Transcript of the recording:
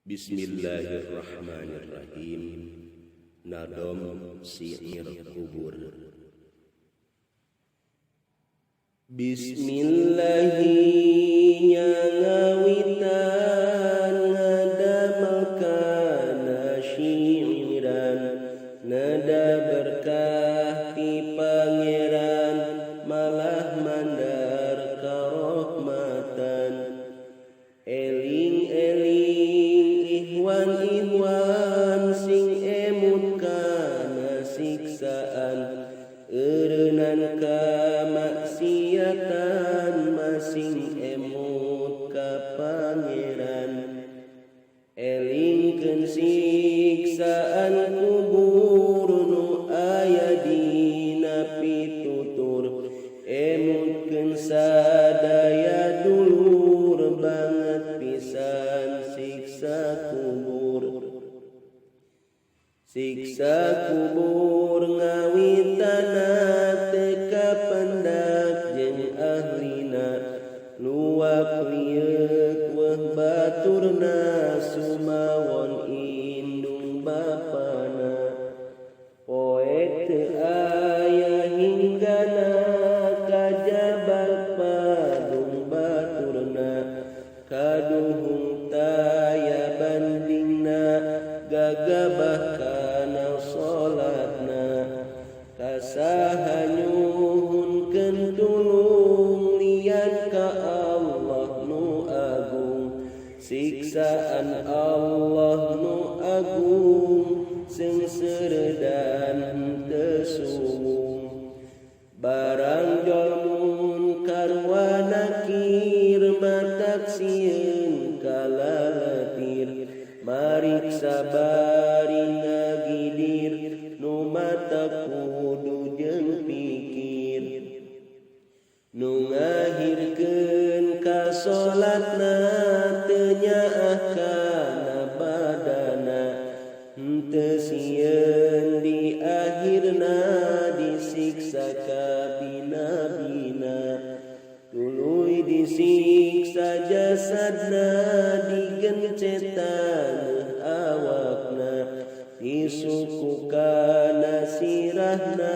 Bismillahirrahmanirrahim. Nadom Syiir Kubur. Bismillahi ngawitan ngadamel kana syiiran, nada berkah ti Pangeran, malah mandar karohmatan. Eling-eling, ihwan-ihwan, sing emut kana siksaan, eureunnan kamaksiatan, masing emut ka Pangeran. Elingkeun siksaan kubur nu aya dina pitutur, emutkeun sadaya dulur, banget pisan siksa kubur. Siksa kubur ngawitana teu kapendak jeung ahlina, luak lieuk weh baturna, sumawon indung bapana, poek teu aya hinggana, kajabal padung baturna, kaduhung taya bandingna, gagabah kana salatna. Kasaha nyuhunkeun tulung lian ka Allah nu agung? Siksaan Allah nu agung seungseureudan henteu suwung. Barang jol munkar wa nakir, matak sieun kalaletir, mariksa bari ngagidir, nu mata kudu jeung pikir. Nu ngahirkeun ka salatna, teu nyaah kana badana, henteu sieun di akhirna disiksa kabina-bina. Tuluy disiksa jasadna, digencetan awakna, disuku kana sirahna.